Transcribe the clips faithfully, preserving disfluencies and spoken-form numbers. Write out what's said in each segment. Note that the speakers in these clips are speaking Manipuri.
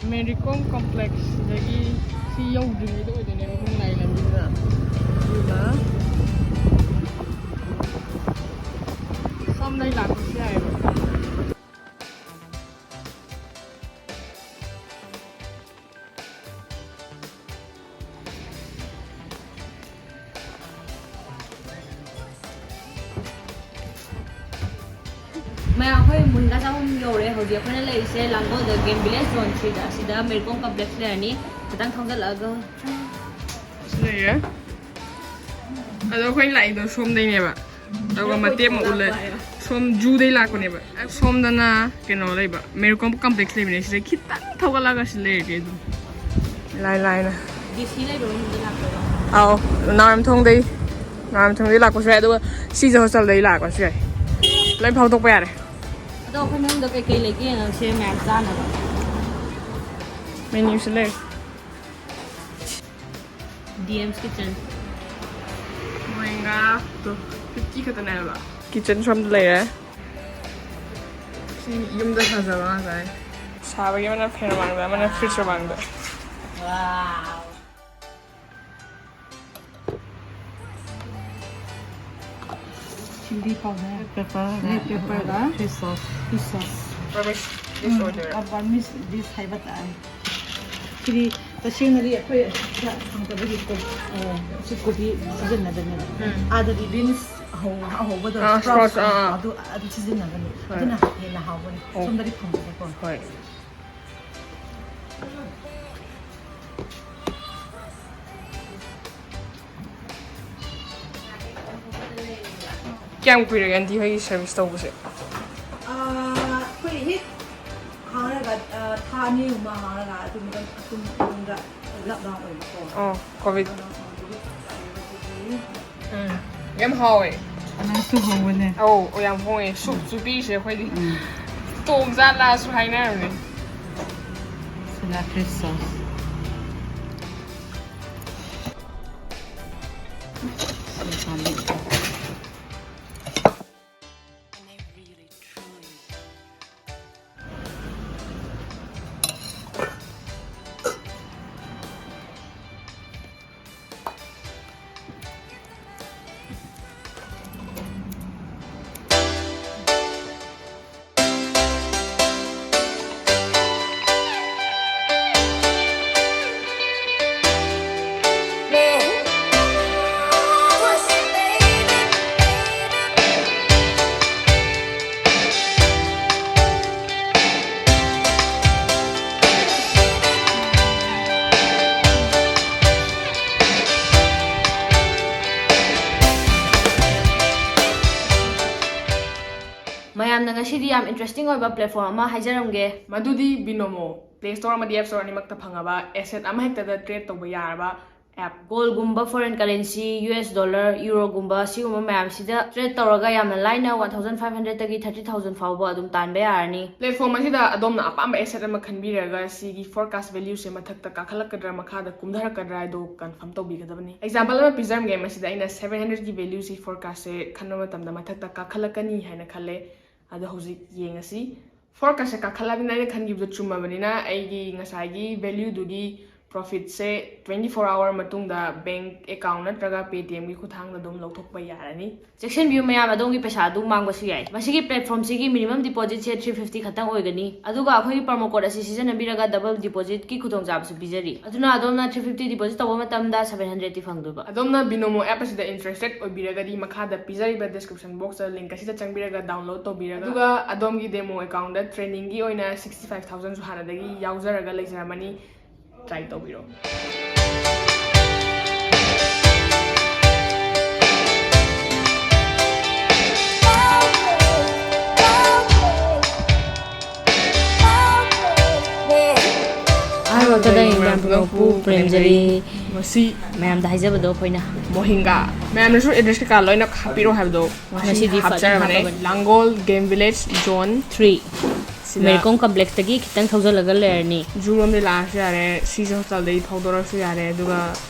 ꯃꯦꯔꯤ ꯀꯣꯝ ꯀꯣꯝꯄ꯭ꯂꯦꯛꯁ ꯁꯤꯗꯒꯤ ꯁꯤ ꯌꯧꯗ꯭ꯔꯤꯉꯩꯗ ꯑꯣꯏꯗꯣꯏꯅꯦꯕ ꯈꯣꯡꯅꯥꯏ ꯂꯝꯕꯤꯗ꯫ ꯑꯗꯨꯒ ꯁꯣꯝꯗꯩ ꯂꯥꯛꯄꯁꯨ ꯌꯥꯏꯑꯕ꯫ ꯃꯌꯥꯝ, ꯑꯩꯈꯣꯏ ꯃꯨꯟꯒꯥ ꯆꯥꯐꯝ ꯌꯧꯔꯦ꯫ ꯍꯧꯖꯤꯛ ꯑꯩꯈꯣꯏꯅ ꯂꯩꯔꯤꯁꯦ ꯂꯥꯡꯒꯣꯜꯗ ꯒꯦꯝ ꯚꯤꯂꯦꯖ ꯖꯣꯟ ꯊ꯭ꯔꯤꯗ꯫ ꯑꯁꯤꯗ ꯃꯦꯔꯤ ꯀꯣꯝ ꯀꯝꯄ꯭ꯂꯦꯛꯁ ꯂꯩꯔꯅꯤ꯫ ꯈꯤꯇꯪ ꯊꯧꯖꯜꯂꯛꯑꯒ ꯁꯤ ꯂꯩꯔꯦ꯫ ꯑꯗꯣ ꯑꯩꯈꯣꯏꯅ ꯂꯥꯛꯏꯗꯣ ꯁꯣꯝꯗꯩꯅꯦꯕ꯫ ꯑꯗꯨꯒ ꯃꯇꯦꯛ ꯑꯃ ꯎꯠꯂꯦ꯫ ꯁꯣꯝ ꯖꯨꯗꯩ ꯂꯥꯛꯄꯅꯦꯕ꯫ ꯁꯣꯝꯗꯅ ꯀꯩꯅꯣ ꯂꯩꯕ, ꯃꯦꯔꯤ ꯀꯣꯝ ꯀꯝꯄ꯭ꯂꯦꯛꯁ ꯂꯩꯕꯅꯦ꯫ ꯁꯤꯗꯩ ꯈꯤꯇꯪ ꯊꯧꯒꯠꯂꯒ ꯁꯤ ꯂꯩꯔꯦ ꯑꯗꯨꯝ꯫ ꯏꯂꯥꯏ ꯂꯥꯏꯅ꯫ ꯗꯤ ꯁꯤ ꯂꯩꯕ ꯃꯐꯝꯗ ꯂꯥꯛꯇꯣꯏꯕ? ꯑꯥꯎ, ꯅꯥꯎꯔꯦꯝꯊꯣꯡꯗꯩ, ꯅꯥꯎꯔꯦꯝꯊꯣꯡꯗꯩ ꯂꯥꯛꯄꯁꯨ ꯌꯥꯏ꯫ ꯑꯗꯨꯒ ꯁꯤꯖ ꯍꯣꯁꯇꯦꯜꯗꯩ ꯂꯥꯛꯄꯁꯨ ꯌꯥꯏ꯫ ꯂꯣꯏ ꯐꯥꯎꯗꯣꯛꯄ ꯌꯥꯔꯦ꯫ ꯑꯗꯣ ꯑꯩꯈꯣꯏ ꯃꯅꯨꯡꯗ ꯀꯩꯀꯩ ꯂꯩꯒꯦ ꯌꯦꯡꯉꯁꯦ ꯃꯌꯥꯝ ꯆꯥꯅꯕ꯫ ꯃꯦꯅ꯭ꯌꯨꯁꯨ ꯂꯩ꯫ ꯗꯤ ꯑꯦꯝꯁ ꯀꯤꯠꯆꯟ꯫ ꯃꯣꯏ ꯉꯥ ꯐꯤꯐꯇꯤ ꯈꯛꯇꯅꯦ ꯍꯥꯏꯕ꯫ ꯀꯤꯠꯆꯟ ꯁꯣꯝꯗ ꯂꯩꯔꯦ꯫ ꯁꯤ ꯌꯨꯝꯗ ꯁꯥꯖꯕ ꯉꯥꯛꯇꯅꯦ꯫ ꯁꯥꯕꯒꯤ ꯑꯃꯅ ꯐꯦꯟ ꯃꯃꯥꯡꯗ, ꯑꯃꯅ ꯐ꯭ꯔꯤꯖ ꯃꯃꯥꯡꯗ꯫ ꯋꯥꯎ꯫ Chilli powder, red pepper, red pepper ꯒ fish sauce꯫ Fish sauce꯫ Promise this um, order. ꯑ, promise this ꯍꯥꯏꯕ ꯇꯥꯔꯦ꯫ ꯁꯤꯗꯤ ꯇꯁꯦꯡꯅꯗꯤ ꯑꯩꯈꯣꯏ ꯁꯤꯗ ꯐꯪꯗꯕꯒꯤ ꯀꯣ-, ꯑ, ꯁꯤ ꯀꯣꯕꯤ ꯁꯤꯖꯤꯟꯅꯕꯅꯦꯕ꯫ ꯎꯝ꯫ ꯑꯥꯗꯗꯤ ꯕꯤꯟꯁ ꯑꯍꯧ-, ꯑꯍꯧꯕꯗꯣ, ꯑꯥ, sprouts, sprouts, ꯑꯥ, ꯑꯥ꯫ ꯑꯗꯨ, ꯑꯗꯨ ꯁꯤꯖꯤꯟꯅꯕꯅꯦ꯫ ꯍꯣꯏ꯫ ꯑꯗꯨꯅ ꯍꯦꯟꯅ ꯍꯥꯎꯕꯅꯦ꯫ ꯑꯣ꯫ ꯁꯣꯝꯗꯗꯤ ꯐꯪꯗꯕꯀꯣ꯫ ꯍꯣꯏ꯫ ꯀꯌꯥꯝ ꯀꯨꯏꯔꯒꯦ ꯑꯟꯇꯤ ꯍꯣꯏꯒꯤ ꯁꯔꯚꯤꯁ ꯇꯧꯕꯁꯦ? ꯑꯥ, ꯑꯩꯈꯣꯏ ꯍꯦꯛ ꯍꯥꯡꯔꯒ, ꯑꯥ, ꯊꯥ ꯑꯅꯤꯒꯨꯝꯕ ꯍꯥꯡꯔꯒ ꯑꯗꯨ ꯃꯇꯝ, ꯑꯗꯨ ꯃꯇꯨꯡꯗ lockdown ꯑꯣꯏꯕꯀꯣ꯫ ꯑꯣ, ꯀꯣꯚꯤꯗ꯫ Lockdown ꯑꯣꯏꯕꯒꯤ ꯎꯝ, ꯌꯥꯝ ꯍꯥꯎꯋꯦ꯫ ꯑꯉꯥꯡꯁꯨ ꯍꯧꯕꯅꯦ꯫ ꯑꯧ, ꯑꯣ, ꯌꯥꯝ ꯍꯣꯡꯉꯦ꯫ ꯁꯨꯞꯁꯨ ꯄꯤꯔꯤꯁꯦ ꯑꯩꯈꯣꯏꯗꯤ꯫ ꯎꯝ꯫ ꯇꯣꯡ ꯖꯥꯠꯂꯥꯁꯨ ꯍꯥꯏꯅꯔꯝꯃꯦ꯫ ꯁꯤꯅ fish sauce꯫ ꯃꯌꯥꯝꯅ ꯉꯁꯤꯗꯤ ꯌꯥꯝ interesting ꯑꯣꯏꯕ platform ꯑꯃ ꯍꯥꯏꯖꯔꯝꯒꯦ꯫ ꯃꯗꯨꯗꯤ Binomo, Play Store ꯑꯃꯗꯤ App Store ꯑꯅꯤꯃꯛꯇ ꯐꯪꯉꯕ asset ꯑꯃꯍꯦꯛꯇꯗ trade ꯇꯧꯕ ꯌꯥꯔꯕ app꯫ Goldꯒꯨꯝꯕ, foreign currency, U S dollar, Euroꯒꯨꯝꯕ, ꯁꯤꯒꯨꯝꯕ ꯃꯌꯥꯝꯁꯤꯗ trade ꯇꯧꯔꯒ ꯌꯥꯝꯅ ꯂꯥꯏꯅ one thousand five hundredꯇꯒꯤ thirty thousand ꯐꯥꯎꯕ ꯑꯗꯨꯝ ꯇꯥꯟꯕ ꯌꯥꯔꯅꯤ꯫ Platform ꯑꯁꯤꯗ ꯑꯗꯣꯝꯅ ꯑꯄꯥꯝꯕ asset ꯑꯃ ꯈꯟꯕꯤꯔꯒ ꯁꯤꯒꯤ forecast valueꯁꯦ ꯃꯊꯛꯇ ꯀꯥꯈꯠꯂꯛꯀꯗ꯭ꯔꯥ ꯃꯈꯥꯗ ꯀꯨꯝꯊꯔꯛꯀꯗ꯭ꯔꯥ ꯍꯥꯏꯗꯣ confirm ꯇꯧꯕꯤꯒꯗꯕꯅꯤ꯫ Example ꯑꯃ ꯄꯤꯖꯔꯝꯒꯦ꯫ ꯃꯁꯤꯗ ꯑꯩꯅ seven hundredꯀꯤ valueꯁꯤ forecastꯁꯦ ꯈꯟꯕ ꯃꯇꯝꯗ ꯃꯊꯛꯇ ꯀꯥꯈꯠꯂꯛꯀꯅꯤ ꯍꯥꯏꯅ ꯈꯜꯂꯦ꯫ ꯑꯗꯣ ꯍꯧꯖꯤꯛ ꯌꯦꯡꯉꯁꯤ꯫ Forecastꯁꯦ ꯀꯥꯈꯠꯂꯕꯅꯤꯅ ꯑꯩꯅ ꯈꯟꯈꯤꯕꯗꯣ ꯆꯨꯝꯃꯕꯅꯤꯅ ꯑꯩꯒꯤ ꯉꯁꯥꯏꯒꯤ valueꯗꯨꯒꯤ ꯄ꯭ꯔꯣꯐꯤꯠꯁꯦ ꯇ꯭ꯋꯦꯟꯇꯤ ꯐꯣꯔ ꯑꯋꯥꯔ ꯃꯇꯨꯡꯗ ꯕꯦꯡꯛ ꯑꯦꯀꯥꯎꯟ ꯅꯠꯇ꯭ꯔꯒ ꯄꯦ ꯇꯤ ꯑꯦꯝꯒꯤ ꯈꯨꯠꯊꯥꯡꯗ ꯑꯗꯨꯝ ꯂꯧꯊꯣꯛꯄ ꯌꯥꯔꯅꯤ꯫ ꯆꯦꯛꯁꯤꯟꯕꯤꯌꯨ ꯃꯌꯥꯝ, ꯑꯗꯣꯝꯒꯤ ꯄꯩꯁꯥ ꯑꯗꯨ ꯃꯥꯡꯕꯁꯨ ꯌꯥꯏ꯫ ꯃꯁꯤꯒꯤ ꯄ꯭ꯂꯦꯠꯐꯣꯝꯁꯤꯒꯤ ꯃꯤꯅꯤꯃꯝ ꯗꯤꯄꯣꯖꯤꯠꯁꯦ ꯊ꯭ꯔꯤ ꯐꯤꯐꯇꯤ ꯈꯛꯇꯪ ꯑꯣꯏꯒꯅꯤ, ꯑꯗꯨꯒ ꯑꯩꯈꯣꯏꯒꯤ ꯄ꯭ꯔꯣꯃꯣ ꯀꯣꯗ ꯑꯁꯤ ꯁꯤꯖꯤꯟꯅꯕꯤꯔꯒ ꯗꯕꯜ ꯗꯤꯄꯣꯖꯤꯠꯀꯤ ꯈꯨꯗꯣꯡꯆꯥꯕꯁꯨ ꯄꯤꯖꯔꯤ꯫ ꯑꯗꯨꯅ ꯑꯗꯣꯝꯅ ꯊ꯭ꯔꯤ ꯐꯤꯐꯇꯤ ꯗꯤꯄꯣꯖꯤꯠ ꯇꯧꯕ ꯃꯇꯝꯗ ꯁꯚꯦꯟ ꯍꯟꯗ꯭ꯔꯦꯗꯇꯤ ꯐꯪꯗꯣꯏꯕ꯫ ꯑꯗꯣꯝꯅ ꯕꯤꯅꯣꯃꯣ ꯑꯦꯞ ꯑꯁꯤꯗ ꯏꯟꯇꯔꯦꯁꯇꯦꯠ ꯑꯣꯏꯕꯤꯔꯒꯗꯤ ꯃꯈꯥꯗ ꯄꯤꯖꯔꯤꯕ ꯗꯤꯁꯀ꯭ꯔꯤꯞꯁꯟ ꯕꯣꯛꯁꯇ ꯂꯤꯡꯛ ꯑꯁꯤꯗ ꯆꯪꯕꯤꯔꯒ ꯗꯥꯎꯟꯂꯣꯗ ꯇꯧꯕꯤꯔꯒ, ꯑꯗꯨꯒ ꯑꯗꯣꯝꯒꯤ ꯗꯦꯃꯣ ꯑꯦꯀꯥꯎꯟꯗ ꯇ꯭ꯔꯦꯅꯤꯡꯒꯤ ꯑꯣꯏꯅ ꯁꯤꯛꯁꯇꯤ ꯐꯥꯏꯚ ꯊꯥꯎꯖꯟꯁꯨ ꯍꯥꯟꯅꯗꯒꯤ ꯌꯥꯎꯖꯔꯒ ꯂꯩꯖꯔꯝꯃꯅꯤ꯫ ꯇ꯭ꯔꯥꯏ ꯇꯧꯕꯤꯔꯣ꯫ ꯑꯍꯥꯟꯕꯃꯛꯇꯗ ꯃꯌꯥꯝ ꯄꯨꯝꯅꯃꯛꯄꯨ ꯄꯨꯔꯦꯝꯖꯔꯤ꯫ ꯉꯁꯤ ꯃꯌꯥꯝꯗ ꯍꯥꯏꯖꯕꯗꯣ ꯑꯩꯈꯣꯏꯅ ꯃꯣꯍꯤꯡꯒꯥ꯫ ꯃꯌꯥꯝꯅꯁꯨ ꯑꯦꯗ꯭ꯔꯦꯁ ꯀꯩꯀꯥ ꯂꯣꯏꯅ ꯍꯥꯞꯄꯤꯔꯣ ꯍꯥꯏꯕꯗꯣ ꯉꯁꯤ ꯉꯁꯤꯗꯤ ꯐꯖꯅ ꯍꯥꯞꯆꯔꯕꯅꯦ꯫ ꯍꯥꯞꯄꯕꯅꯤ꯫ ꯂꯥꯡꯒꯣꯜ ꯒꯦꯝ ꯚꯤꯂꯦꯖ ꯖꯣꯟ ꯊ꯭ꯔꯤ꯫ ꯁꯤꯗ ꯃꯦꯔꯤ ꯀꯣꯝ ꯀꯝꯄ꯭ꯂꯦꯛꯁꯇꯒꯤ ꯈꯤꯇꯪ ꯊꯧꯖꯜꯂꯒ ꯂꯩꯔꯅꯤ꯫ ꯖꯨ ꯔꯣꯝꯗꯩ ꯂꯥꯛꯑꯁꯨ ꯌꯥꯔꯦ, ꯁꯤꯁꯦ ꯍꯣꯁꯇꯦꯜꯗꯩ ꯊꯧꯗꯣꯔꯛꯑꯁꯨ ꯌꯥꯔꯦ, ꯑꯗꯨꯒ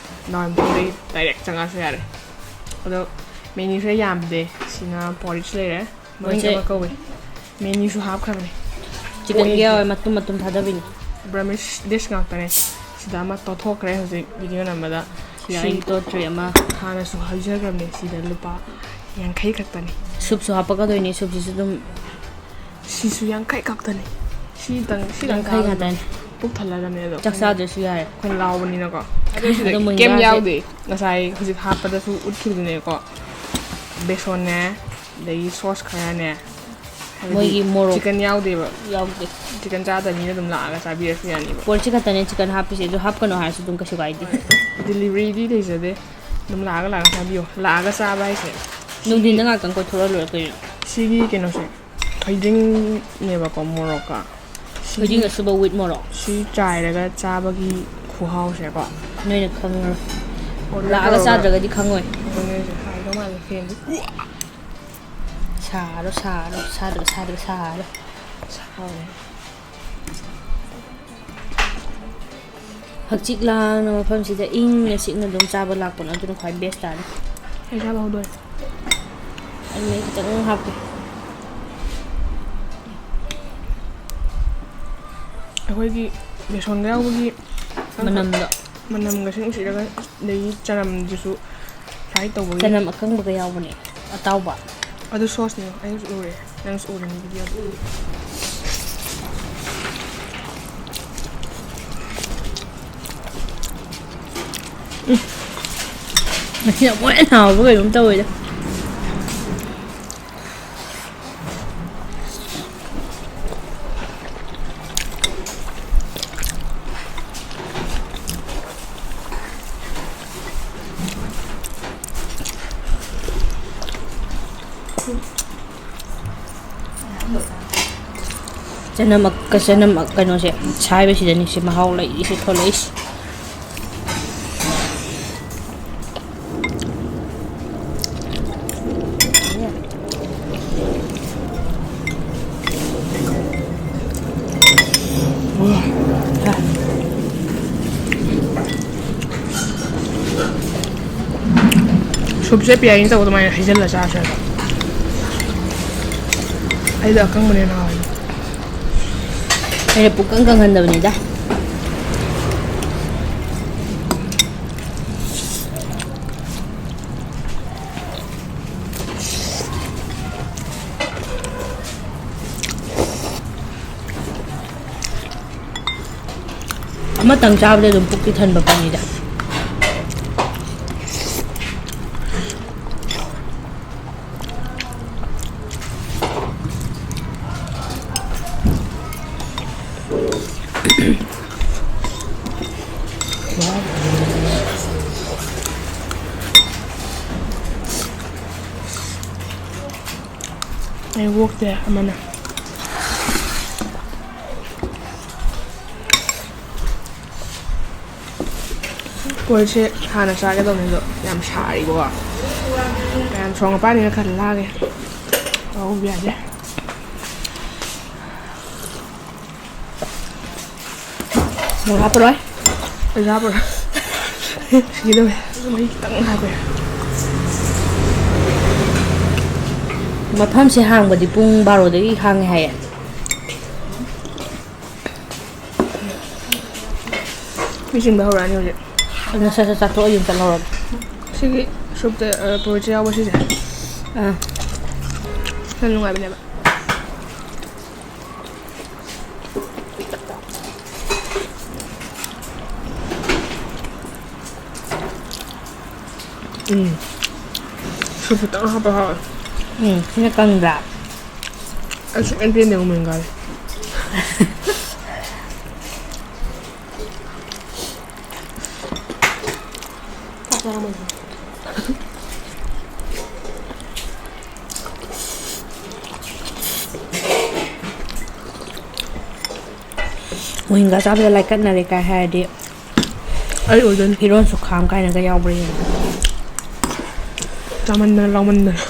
ꯅꯥꯎꯔꯦꯝꯊꯣꯡꯗꯩ ꯗꯥꯏꯔꯦꯛ ꯆꯪꯉꯛꯑꯁꯨ ꯌꯥꯔꯦ꯫ ꯑꯗꯣ ꯃꯦꯅ꯭ꯌꯨꯁꯦ ꯌꯥꯝꯗꯦ꯫ ꯁꯤꯅ ꯄꯣꯔꯤꯖ ꯂꯩꯔꯦ, ꯃꯃꯤꯡ ꯃꯣꯏꯁꯦ ꯑꯃ ꯀꯧꯋꯦ, ꯃꯦꯅ꯭ꯌꯨꯁꯨ ꯍꯥꯞꯈ꯭ꯔꯕꯅꯦ꯫ ꯆꯤꯀꯟꯒꯤ ꯄꯣꯔꯤꯖꯁꯦ ꯌꯥꯎꯋꯦ, ꯃꯇꯨꯝ ꯃꯇꯨꯝ ꯊꯥꯗꯕꯤꯅꯤ꯫ ꯕ꯭ꯔꯃꯤꯁ ꯗꯤꯁ ꯉꯥꯛꯇꯅꯦ꯫ ꯁꯤꯗ ꯑꯃ ꯇꯣꯠꯊꯣꯛꯈ꯭ꯔꯦ ꯍꯧꯖꯤꯛ ꯚꯤꯗꯤꯑꯣ ꯅꯝꯕꯗ꯫ ꯁꯤꯗ ꯁꯤ ꯑꯩ ꯇꯣꯠꯇ꯭ꯔꯤ ꯑꯃ꯫ ꯍꯥꯟꯅꯁꯨ ꯍꯥꯏꯖꯈ꯭ꯔꯕꯅꯦ, ꯁꯤꯗ ꯂꯨꯄꯥ ꯌꯥꯡꯈꯩ ꯈꯛꯇꯅꯤ꯫ ꯁꯨꯞꯁꯨ ꯍꯥꯞꯄꯛꯀꯗꯣꯏꯅꯤ, ꯁꯨꯞꯁꯤꯁꯨ ꯑꯗꯨꯝ꯫ ꯁꯤꯁꯨ ꯌꯥꯡꯈꯩ ꯈꯛꯇꯅꯤ꯫ ꯁꯤꯗꯪ, ꯁꯤꯗꯪ ꯌꯥꯡꯈꯩ ꯆꯥꯕꯗ ꯈꯛꯇꯅꯤ꯫ ꯄꯨꯛ ꯊꯜꯂꯗꯕꯅꯦ ꯑꯗꯣ꯫ ꯆꯥꯛ ꯆꯥꯗ꯭ꯔꯁꯨ ꯌꯥꯔꯦ꯫ ꯑꯩꯈꯣꯏ ꯂꯥꯎꯕꯅꯤꯅꯀꯣ꯫ ꯑꯗꯣ ꯁꯤꯗ ꯑꯗꯣ ꯀꯩꯝ ꯃꯣꯏꯅ ꯌꯥꯎꯗꯦ꯫ ꯉꯁꯥꯏ ꯍꯧꯖꯤꯛ ꯍꯥꯞꯄꯗꯁꯨ ꯎꯠꯈꯤꯕꯗꯨꯅꯦꯀꯣ꯫ ꯕꯦꯁꯣꯟꯅꯦ, ꯑꯗꯒꯤ ꯁꯣꯁ ꯈꯔꯅꯦ꯫ ꯍꯥꯏꯕꯗꯤ ꯃꯣꯏꯒꯤ ꯃꯣꯔꯣꯛ ꯆꯤꯀꯟ ꯌꯥꯎꯗꯦꯕ꯫ ꯌꯥꯎꯗꯦ꯫ ꯆꯤꯀꯟ ꯆꯥꯗꯕ ꯃꯤꯅ ꯑꯗꯨꯝ ꯂꯥꯛꯑꯒ ꯆꯥꯕꯤꯔꯁꯨ ꯌꯥꯅꯤꯕ꯫ ꯄꯣꯔꯤꯖꯁꯦ ꯈꯛꯇꯅꯦ ꯆꯤꯀꯟ ꯍꯥꯞꯄꯤꯁꯦ, ꯑꯗꯨ ꯍꯥꯞꯀꯅꯣ ꯍꯥꯏꯔꯁꯨ ꯑꯗꯨꯝ ꯀꯩꯁꯨ ꯀꯥꯏꯗꯦ꯫ ꯗꯤꯂꯤꯚꯔꯤꯗꯤ ꯂꯩꯖꯗꯦ꯫ ꯑꯗꯨꯝ ꯂꯥꯛꯑꯒ, ꯂꯥꯛꯑꯒ ꯆꯥꯕꯤꯌꯣ꯫ ꯂꯥꯛꯑꯒ ꯆꯥꯕ ꯍꯥꯏꯁꯦ ꯅꯨꯡꯊꯤꯟꯗ ꯉꯥꯛꯇꯪ ꯀꯣꯏꯊꯣꯔꯛꯑ ꯂꯣꯏꯔꯦ ꯀꯩꯅꯣ꯫ ꯁꯤꯒꯤ ꯀꯩꯅꯣꯁꯦ ꯊꯣꯏꯗꯤꯡꯅꯦꯕꯀꯣ, ꯃꯣꯔꯣꯛꯀ꯫ ꯁꯤꯒꯤ, ꯊꯣꯏꯗꯤꯡ ꯑꯁꯨꯕ with ꯃꯣꯔꯣꯛ꯫ ꯁꯤ ꯆꯥꯏꯔꯒ ꯆꯥꯕꯒꯤ ꯈꯨꯍꯥꯎꯁꯦꯀꯣ꯫ ꯅꯣꯏꯅ ꯈꯪꯉꯔꯣꯏ꯫ ꯑꯣꯔꯗꯔ ꯂꯥꯛꯑꯒ ꯇꯧꯔꯒ ꯆꯥꯗ꯭ꯔꯒꯗꯤ ꯈꯪꯉꯣꯏ꯫ ꯑꯗꯨꯅꯦ ꯍꯥꯏꯁꯦ, ꯍꯥꯏꯗꯧ ꯃꯥꯜꯂꯦ ꯐꯦꯟꯁꯦ꯫ ꯁꯥꯔꯣ, ꯁꯥꯔꯣ, ꯁꯥꯗ꯭ꯔꯒ, ꯁꯥꯗ꯭ꯔꯒ, ꯁꯥꯔꯣ꯫ ꯁꯥꯔꯦ꯫ ꯍꯛꯆꯤꯛ ꯂꯥꯡꯅ ꯃꯐꯝꯁꯤꯗ ꯏꯪꯅ ꯆꯤꯛꯅ ꯑꯗꯨꯝ ꯆꯥꯕ ꯂꯥꯛꯄꯅ ꯑꯗꯨꯅ ꯈ꯭ꯋꯥꯏ best ꯇꯥꯔꯦ꯫ ꯑꯩ ꯆꯥꯕ ꯍꯧꯗꯣꯔꯦ꯫ ꯑꯩ ꯃꯍꯤ ꯈꯤꯇꯪ ꯍꯥꯞꯀꯦ꯫ ꯑꯩꯈꯣꯏꯒꯤ ꯕꯦꯁꯣꯟꯒ ꯌꯥꯎꯕꯒꯤ ꯃꯅꯝꯗꯣ꯫ ꯃꯅꯝꯒꯁꯨ ꯅꯨꯡꯁꯤꯔꯒ, ꯑꯗꯒꯤ ꯆꯅꯝꯗꯨꯁꯨ fry ꯇꯧꯕꯒꯤ꯫ ꯆꯅꯝ ꯑꯀꯪꯕꯒ ꯌꯥꯎꯕꯅꯦ, ꯑꯇꯥꯎꯕ꯫ ꯑꯗꯨ sauce ꯅꯦ, ꯑꯩꯅꯁꯨ ꯎꯔꯦ, ꯅꯪꯁꯨ ꯎꯔꯅꯤ video ꯗ꯫ ꯎꯝ꯫ ꯉꯁꯤ ꯑꯃꯨꯛ ꯍꯦꯟꯅ ꯍꯥꯎꯕ ꯀꯩꯅꯣꯝ ꯇꯧꯋꯦꯗ꯫ ꯆꯅꯝ ꯑꯛ-, ꯆꯅꯝ ꯑꯛ-, ꯀꯩꯅꯣꯁꯦ ꯁꯥꯏꯕꯁꯤꯗꯅꯤ ꯁꯤ ꯃꯍꯥꯎ ꯂꯩꯔꯤꯁꯦ, ꯊꯣꯛꯂꯛꯏꯁꯦ꯫ Soup ꯁꯦ ꯄꯤꯌꯥꯏꯅ ꯇꯧꯕ ꯑꯗꯨꯃꯥꯏꯅ ꯍꯩꯖꯤꯜꯂ ꯆꯥꯁꯦ ꯍꯥꯏꯕ꯫ ꯑꯩꯗꯤ ꯑꯀꯪꯕꯅ ꯍꯦꯟꯅ ꯍꯥꯎꯋꯦ꯫ ꯑꯩꯅ ꯄꯨꯛꯀꯪ ꯀꯪꯍꯟꯗꯕꯅꯤꯗ꯫ ꯑꯃꯇꯪ ꯆꯥꯕꯗ ꯑꯗꯨꯝ ꯄꯨꯛꯇꯤ ꯊꯟꯕ ꯄꯣꯠꯅꯤꯗ꯫ ꯑꯩ ꯋꯣꯛꯇꯦ ꯑꯃꯅ꯫ ꯀꯣꯏꯜꯁꯦ ꯍꯥꯟꯅ ꯆꯥꯒꯦ ꯇꯧꯅꯤ, ꯑꯗꯣ ꯌꯥꯝ ꯁꯥꯔꯤꯕꯀꯣ꯫ ꯃꯌꯥꯝ ꯁꯣꯔꯣꯛ ꯃꯄꯥꯟꯅꯤꯅ ꯈꯔ ꯂꯥꯡꯉꯦ꯫ ꯇꯧꯕ ꯌꯥꯗꯦ꯫ ꯃꯣꯔꯣꯛ ꯍꯥꯞꯄꯔꯣꯏ꯫ ꯑꯩꯁꯨ ꯍꯥꯞꯄꯔꯣꯏ꯫ ꯁꯤꯒꯦ ꯇꯧꯋꯦ꯫ ꯃꯍꯤ ꯈꯤꯇꯪ ꯍꯥꯞꯄꯦ꯫ ꯃꯐꯝꯁꯦ ꯍꯥꯡꯕꯗꯤ ꯄꯨꯡ ꯕꯥꯔꯣꯗꯒꯤ ꯍꯥꯡꯉꯦ ꯍꯥꯏꯌꯦ꯫ ꯃꯤ ꯆꯤꯟꯕ ꯍꯧꯔꯛꯑꯅꯤ ꯍꯧꯖꯤꯛ꯫ ꯑꯗꯨꯅ ꯁꯠ ꯁꯠ ꯆꯥꯊꯣꯛꯑ ꯌꯨꯝ ꯆꯠꯍꯧꯔꯒꯦ꯫ ꯁꯤꯒꯤ ꯁꯨꯞꯇ, ꯑ, ꯄꯣꯔꯣꯆ ꯌꯥꯎꯕ ꯁꯤꯁꯦ꯫ ꯑꯥ꯫ ꯌꯥꯝ ꯅꯨꯡꯉꯥꯏꯕꯅꯦꯕ꯫ ꯎꯝ꯫ ꯁꯨꯞ ꯈꯤꯇꯪ ꯍꯥꯞꯄ ꯍꯥꯎꯋꯦ꯫ ꯎꯝ, ꯁꯤꯅ ꯀꯪꯗ꯭ꯔꯥ? ꯑꯩ ꯁꯨꯛꯄꯦꯟ ꯄꯦꯟꯗꯦ ꯃꯣꯃꯣ ꯍꯤꯡꯒꯥꯁꯦ꯫ ꯆꯥꯛ ꯆꯥꯔꯝꯃꯣꯏꯗ꯭ꯔꯣ? ꯃꯣꯏ ꯍꯤꯡꯒꯥ ꯆꯥꯕꯗ ꯂꯥꯏꯀꯠꯅꯔꯦ ꯀꯥꯏ ꯍꯥꯏꯔꯗꯤ ꯑꯩ ꯑꯣꯏꯗꯣꯏꯅꯤ꯫ ꯐꯤꯔꯣꯟ ꯁꯨꯈꯥꯝ ꯀꯥꯏꯅꯒ ꯌꯥꯎꯕ꯭ꯔꯥ ꯌꯦꯡꯉꯣ꯫ ꯆꯥꯃꯟꯗꯅ ꯂꯥꯎꯃꯟꯗꯅ꯫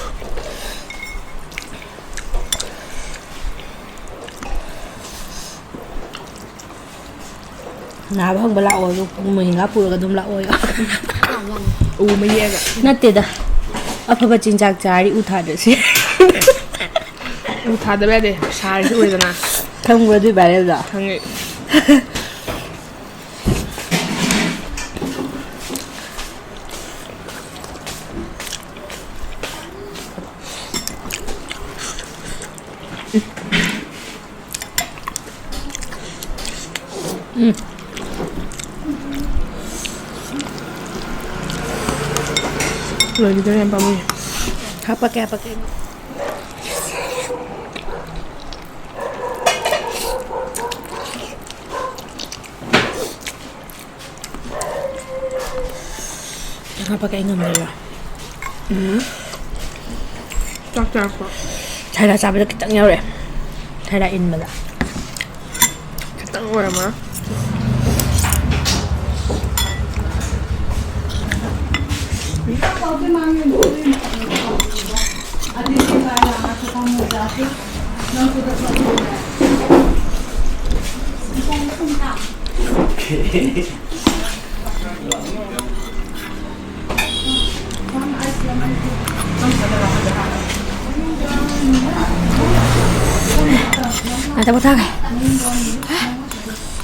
ꯅꯥꯕ ꯍꯪꯕ ꯂꯥꯛꯑꯣ, ꯑꯗꯨ ꯃꯣꯏ ꯍꯤꯡꯒꯥ ꯄꯨꯔꯒ ꯑꯗꯨꯝ ꯂꯥꯛꯑꯣ꯫ ꯎ ꯑꯃ ꯌꯦꯛꯑꯒ꯫ ꯅꯠꯇꯦꯗ, ꯑꯐꯕ ꯆꯤꯟꯖꯥꯛ ꯆꯥꯔꯤ ꯎ ꯊꯥꯗ꯭ꯔꯁꯤ꯫ ꯎ ꯊꯥꯗꯕ ꯌꯥꯗꯦ, ꯁꯥꯔꯤꯁꯤ ꯎꯔꯦꯗꯅ꯫ ꯈꯪꯕ꯭ꯔꯣ ꯑꯗꯨꯏ ꯚꯥꯏꯔꯦꯜꯗꯣ? ꯈꯪꯉꯦ꯫ ꯎꯝ꯫ ꯂꯣꯏꯈꯤꯗꯣꯔꯦ, ꯌꯥꯝ ꯄꯥꯝꯃꯨꯏ꯫ ꯍꯥꯞꯄꯛꯀꯦ, ꯍꯥꯞꯄꯛꯀꯦ꯫ ꯍꯥꯞꯄꯛꯀꯦ, ꯑꯩ ꯉꯝꯗ꯭ꯔꯦꯕ꯫ ꯎꯝ꯫ ꯆꯥꯛ ꯆꯥꯔꯛꯄ꯫ ꯊꯥꯏꯔ ꯆꯥꯕꯗ ꯈꯤꯇꯪ ꯌꯥꯎꯔꯛꯑꯦ꯫ ꯊꯥꯏꯔ ꯏꯟꯕꯗ꯫ ꯈꯤꯇꯪ ꯑꯣꯏꯔꯝꯃ꯫ ꯉꯥꯛꯇ ꯄꯣꯊꯥꯒꯦ꯫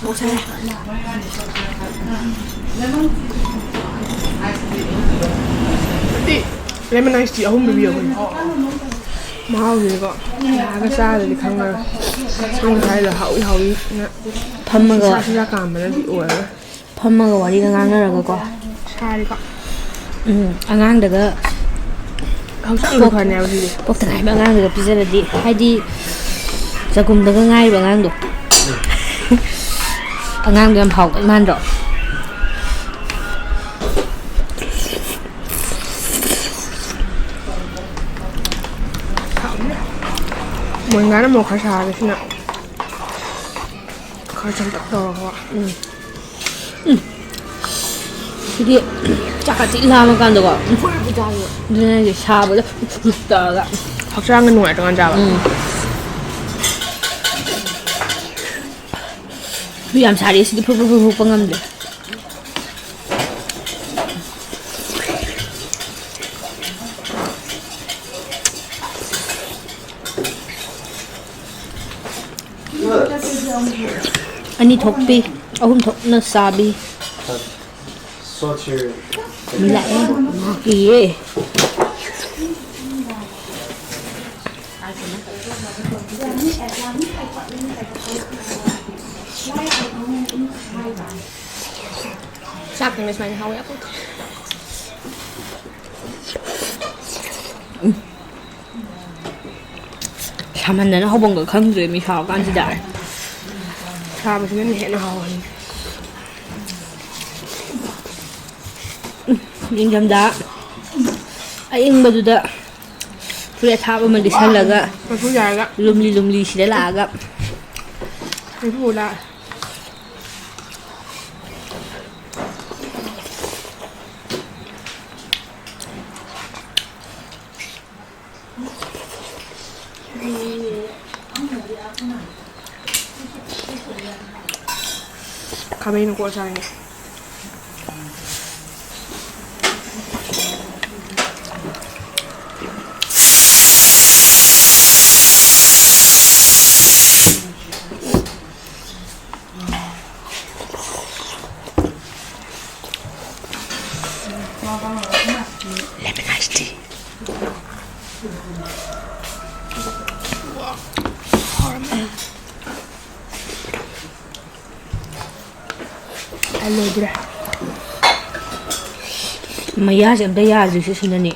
ꯄꯣꯛꯁꯜꯂꯦ꯫ ꯂꯦꯃꯟ ꯑꯥꯏꯁ ꯇꯤ ꯑꯍꯨꯝ ꯄꯤꯕꯤꯌꯣ ꯑꯩꯈꯣꯏꯒꯤ꯫ ꯃꯍꯥꯎꯁꯤꯗꯤꯀꯣ ꯂꯥꯛꯑꯒ ꯆꯥꯗ꯭ꯔꯗꯤ ꯈꯪꯉꯔꯣꯏ꯫ ꯁꯣꯝ ꯁ꯭ꯋꯥꯏꯗ ꯍꯥꯎꯏ ꯍꯥꯎꯏꯅ ꯐꯝꯃꯒ ꯏꯁꯥ ꯏꯁꯥ ꯀꯥꯝꯕꯅꯗꯤ ꯑꯣꯏꯔꯔꯣꯏ꯫ ꯐꯝꯃꯒ ꯋꯥꯔꯤꯒ ꯉꯥꯡꯅꯔꯒꯀꯣ꯫ ꯁꯥꯔꯤꯀꯣ꯫ ꯎꯝ, ꯑꯉꯥꯡꯗꯒ ꯍꯛꯆꯥꯡꯗꯣ ꯄꯣꯛ-, ꯐꯅꯦꯕ ꯁꯤꯗꯤ꯫ ꯄꯣꯛꯇ ꯉꯥꯏꯕ ꯑꯉꯥꯡꯗꯒ ꯄꯤꯖꯔꯗꯤ, ꯍꯥꯏꯗꯤ ꯆꯒꯨꯝꯗꯒ ꯉꯥꯏꯔꯤꯕ ꯑꯉꯥꯡꯗꯣ꯫ ꯑꯉꯥꯡꯗꯣ ꯌꯥꯝ ꯍꯥꯎꯗꯣꯏ ꯃꯥꯟꯗ꯭ꯔꯣ? ꯃꯣꯏ ꯉꯥꯅ ꯑꯃꯨꯛ ꯈꯔ ꯁꯥꯔꯒ ꯁꯤꯅ ꯈꯔ ꯆꯝꯇꯛ ꯇꯧꯔꯒ꯫ ꯎꯝ꯫ ꯎꯝ꯫ ꯁꯤꯗꯤ ꯆꯥꯛꯀ ꯊꯤ ꯂꯥꯝꯃ ꯀꯥꯟꯗꯀꯣ꯫ ꯎꯝ꯫ ꯑꯗꯨꯅ ꯑꯩꯁꯦ ꯁꯥꯕꯗ ꯇꯧꯔꯒ꯫ ꯍꯛꯆꯥꯡꯒ ꯅꯨꯡꯉꯥꯏꯇ꯭ꯔꯀꯥꯟ ꯆꯥꯕ꯫ ꯎꯝ꯫ ꯌꯥꯝ ꯁꯥꯔꯤ ꯁꯤꯗꯤ ꯐꯨꯔꯨ ꯐꯨꯔꯨ ꯍꯨꯛꯄ ꯉꯝꯗ꯭ꯔꯦ꯫ ꯑꯅꯤ ꯊꯣꯛꯄꯤ, ꯑꯍꯨꯝ ꯊꯣꯛꯅ ꯆꯥꯕꯤ꯫ ꯃꯤ ꯂꯥꯛꯑꯦ, ꯉꯥꯛꯀꯤꯌꯦ꯫ ꯆꯥꯛꯇꯨꯅ ꯁꯨꯃꯥꯏꯅ ꯍꯥꯎꯋꯦ ꯑꯩꯈꯣꯏꯗꯤ꯫ ꯁꯥꯃꯟꯗꯅ ꯍꯧꯐꯝꯒ ꯈꯪꯗ꯭ꯔꯦ ꯃꯤ ꯁꯥꯕ ꯀꯥꯟꯁꯤꯗ꯫ ꯁꯥꯕꯁꯤꯅꯅꯦ ꯍꯦꯟꯅ ꯍꯥꯎꯍꯜꯂꯤ꯫ ꯅꯤꯡꯊꯝꯊꯥ ꯑꯏꯪꯕꯗꯨꯗ ꯐꯨꯔꯤꯠ ꯑꯊꯥꯕ ꯑꯃ ꯂꯤꯠꯁꯜꯂꯒ ꯃꯩꯐꯨ ꯌꯥꯏꯔꯒ꯫ ꯂꯨꯝꯂꯤ ꯂꯨꯝꯂꯤ ꯁꯤꯗ ꯂꯥꯛꯑꯒ꯫ ꯃꯩꯐꯨ ꯂꯥꯛꯑꯦ꯫ ꯈꯥꯃꯦꯟ ꯀꯣꯠꯂ ꯆꯥꯅꯤꯡꯉꯦ꯫ Lemon iced tea. ꯑꯩ ꯂꯣꯏꯗ꯭ꯔꯦ꯫ ꯃꯌꯥꯁꯦ ꯑꯝꯇ ꯌꯥꯗ꯭ꯔꯤꯁꯦ ꯁꯤꯅꯅꯦ꯫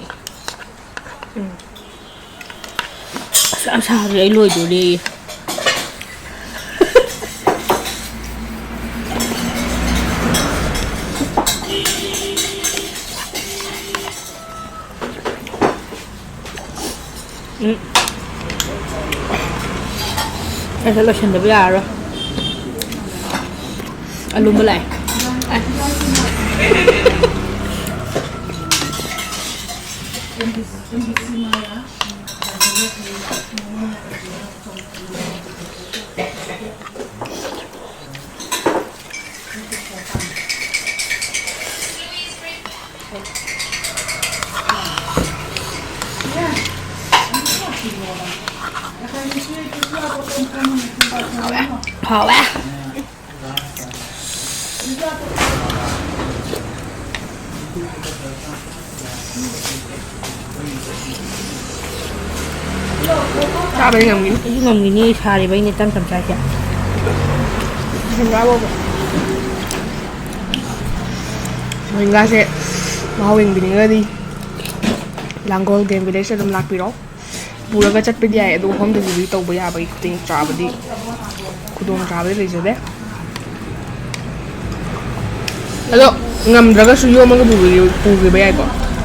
ꯎꯝ꯫ ꯑꯁ ꯌꯥꯝ ꯁꯥꯈ꯭ꯔꯦ, ꯑꯩ ꯂꯣꯏꯗꯣꯔꯦ꯫ ꯎꯝ꯫ ꯑꯩꯁꯦ ꯂꯣꯏꯁꯤꯟꯗꯕ ꯌꯥꯔꯔꯣꯏ꯫ ꯑꯂꯨꯝꯕ ꯂꯥꯛꯑꯦ꯫ ꯍꯥꯎꯋꯦ꯫ ꯆꯥꯕꯗꯤ ꯉꯝꯒꯤꯅꯤ꯫ ꯑꯩꯁꯨ ꯉꯝꯒꯤꯅꯤ, ꯁꯥꯔꯤꯕꯩꯅꯦ ꯇꯞ ꯇꯞ ꯆꯥꯏꯁꯦ꯫ ꯃꯣꯔꯤꯡꯒꯥꯁꯦ ꯃꯍꯥꯎ ꯌꯦꯡꯕꯤꯅꯤꯡꯉꯒꯗꯤ ꯂꯥꯡꯒꯣꯜ ꯒꯦꯝ ꯚꯤꯂꯦꯖꯇ ꯑꯗꯨꯝ ꯂꯥꯛꯄꯤꯔꯣ꯫ ꯄꯨꯔꯒ ꯆꯠꯄꯗꯤ ꯌꯥꯏ, ꯑꯗꯨꯒ ꯍꯣꯝ ꯗꯦꯂꯤꯚꯔꯤ ꯇꯧꯕ ꯌꯥꯕꯒꯤ ꯈꯨꯗꯣꯡꯆꯥꯕꯗꯤ, ꯈꯨꯗꯣꯡꯆꯥꯕꯗꯤ ꯂꯩꯖꯗꯦ꯫ ꯑꯗꯣ ꯉꯝꯗ꯭ꯔꯒꯁꯨ ꯌꯣꯝꯃꯒ ꯄꯨꯈꯤ-, ꯄꯨꯈꯤꯕ ꯌꯥꯏꯀꯣ꯫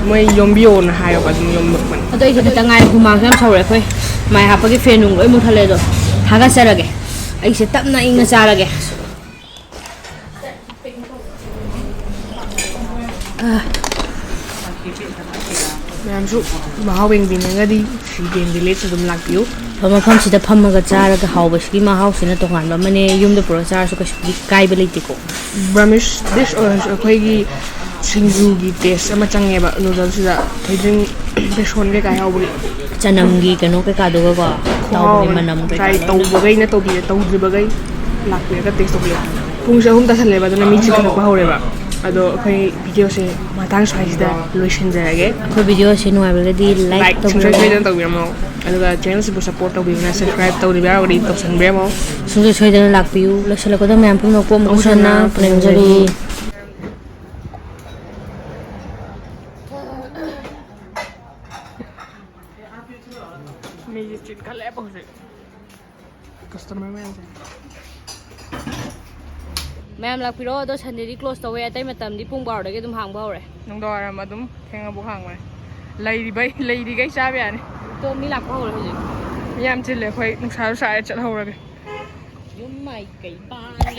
ꯃꯣꯏ ꯌꯣꯝꯕꯤꯌꯣꯅ ꯍꯥꯏꯌꯣꯕ, ꯑꯗꯨꯝ ꯌꯣꯝꯂꯛꯄꯅꯤ꯫ ꯑꯗꯣ ꯑꯩꯁꯦ ꯈꯤꯇꯪ ꯉꯥꯏꯔꯦ, ꯍꯨꯃꯥꯡꯁꯨ ꯌꯥꯝ ꯁꯧꯔꯦ꯫ ꯑꯩꯈꯣꯏ ꯃꯥꯏ ꯍꯥꯞꯄꯒꯤ ꯐꯦꯟ ꯅꯨꯡ ꯂꯣꯏ ꯃꯨꯠꯊꯠꯂꯦ꯫ ꯑꯗꯣ ꯊꯥꯒꯠꯆꯔꯒꯦ, ꯑꯩꯁꯦ ꯇꯞꯅ ꯏꯪꯅ ꯆꯥꯔꯒꯦ꯫ ꯑꯥ꯫ ꯃꯌꯥꯝꯁꯨ ꯃꯍꯥꯎ ꯌꯦꯡꯕꯤꯅꯤꯡꯉꯒꯗꯤ ꯁꯤ ꯒꯦꯝ ꯚꯤꯂꯦꯖ ꯑꯗꯨꯝ ꯂꯥꯛꯄꯤꯌꯨ꯫ ꯃꯐꯝꯁꯤꯗ ꯐꯝꯃꯒ ꯆꯥꯔꯒ ꯍꯥꯎꯕꯁꯤꯒꯤ ꯃꯍꯥꯎꯁꯤꯅ ꯇꯣꯉꯥꯟꯕ ꯑꯃꯅꯦ꯫ ꯌꯨꯝꯗ ꯄꯨꯔꯛ ꯆꯥꯔꯁꯨ ꯀꯩꯁꯨꯗꯤ ꯀꯥꯏꯕ ꯂꯩꯇꯦꯀꯣ꯫ ꯕ꯭ꯔꯃꯤꯁ ꯗꯤꯁ ꯑꯣꯏꯔꯁꯨ ꯑꯩꯈꯣꯏꯒꯤ ꯁꯤꯡꯖꯨꯒꯤ ꯇꯦꯁ ꯑꯃ ꯆꯪꯉꯦꯕ ꯅꯨꯗꯜꯁꯤꯗ, ꯊꯣꯏꯗꯤꯡ, ꯕꯦꯁꯣꯟ ꯀꯩꯀꯥ ꯌꯥꯎꯕꯒꯤ꯫ ꯆꯅꯝꯒꯤ ꯀꯩꯅꯣ ꯀꯩꯀꯥꯗꯨꯒꯀꯣ, ꯈꯨꯍꯥꯎ ꯇꯧꯕꯒꯤ ꯑꯃ꯫ ꯃꯅꯝ ꯀꯩꯀꯥ ꯇ꯭ꯔꯥꯏ ꯂꯣꯏꯅ꯫ ꯇꯧꯕꯈꯩꯅ ꯇꯧꯕꯤꯔꯦ, ꯇꯧꯗ꯭ꯔꯤꯕꯈꯩ ꯂꯥꯛꯄꯤꯔꯒ ꯇꯦꯁ ꯇꯧꯕꯤꯔꯣ꯫ ꯄꯨꯡꯁꯦ ꯑꯍꯨꯝ ꯇꯥꯁꯜꯂꯦꯕ, ꯑꯗꯨꯅ ꯃꯤ ꯆꯤꯟꯈꯠꯂꯛꯄ ꯍꯧꯔꯦꯕ꯫ ꯑꯗꯣ ꯑꯩꯈꯣꯏ ꯚꯤꯗꯤꯑꯣꯁꯦ ꯃꯇꯥꯡ ꯁ꯭ꯋꯥꯏꯁꯤꯗ ꯂꯣꯏꯁꯤꯟꯖꯔꯒꯦ꯫ ꯑꯩꯈꯣꯏ ꯚꯤꯗꯤꯑꯣꯁꯦ ꯅꯨꯡꯉꯥꯏꯕꯤꯔꯒꯗꯤ ꯂꯥꯏꯛ ꯁꯨꯡꯁꯣꯏ ꯁꯣꯏꯗꯅ ꯇꯧꯕꯤꯔꯝꯃꯣ, ꯑꯗꯨꯒ ꯆꯦꯅꯦꯜꯁꯤꯕꯨ ꯁꯞꯄꯣꯔꯠ ꯇꯧꯕꯤꯕꯅ ꯁꯕꯁꯀ꯭ꯔꯥꯏꯕ ꯇꯧꯗꯕ ꯌꯥꯎꯔꯒꯗꯤ ꯇꯧꯁꯟꯕꯤꯔꯝꯃꯣ꯫ ꯁꯨꯡꯁꯣꯏ ꯁꯣꯏꯗꯅ ꯂꯥꯛꯄꯤꯌꯨ꯫ ꯂꯣꯏꯁꯤꯜꯂꯛꯄꯗ ꯃꯌꯥꯝ ꯄꯨꯝꯅꯃꯛꯄꯨ ꯑꯃꯨꯛ ꯍꯟꯅ ꯄꯨꯅꯤꯡꯖꯔꯤ꯫ ꯃꯤꯁꯦ ꯆꯤꯟꯈꯠꯂꯛꯑꯦꯕ ꯍꯧꯖꯤꯛ꯫ ꯀꯁꯇꯃꯔ ꯃꯌꯥꯝꯁꯦ꯫ ꯃꯌꯥꯝ ꯂꯥꯛꯄꯤꯔꯣ꯫ ꯑꯗꯣ ꯁꯟꯗꯦꯗꯤ ꯀ꯭ꯂꯣꯁ ꯇꯧꯋꯦ, ꯑꯇꯩ ꯃꯇꯝꯗꯤ ꯄꯨꯡ ꯕꯥꯔꯣꯗꯒꯤ ꯑꯗꯨꯝ ꯍꯥꯡꯕ ꯍꯧꯔꯦ꯫ ꯅꯨꯡꯗꯥꯡꯋꯥꯏꯔꯝ ꯑꯗꯨꯝ ꯊꯦꯡꯉꯕꯨ ꯍꯥꯡꯕꯅꯦ꯫ ꯂꯩꯔꯤꯕꯩ, ꯂꯩꯔꯤꯈꯩ ꯆꯥꯕ ꯌꯥꯅꯤ꯫ ꯑꯗꯣ ꯃꯤ ꯂꯥꯛꯄ ꯍꯧꯔꯦ ꯍꯧꯖꯤꯛ꯫ ꯃꯤ ꯌꯥꯝ ꯆꯤꯜꯂꯦ, ꯑꯩꯈꯣꯏ ꯅꯨꯡꯁꯥꯁꯨ ꯁꯥꯔꯦ, ꯆꯠꯍꯧꯔꯒꯦ꯫ ꯌꯨꯝ ꯃꯥꯏꯀꯩ ꯄꯥꯡꯂꯦ꯫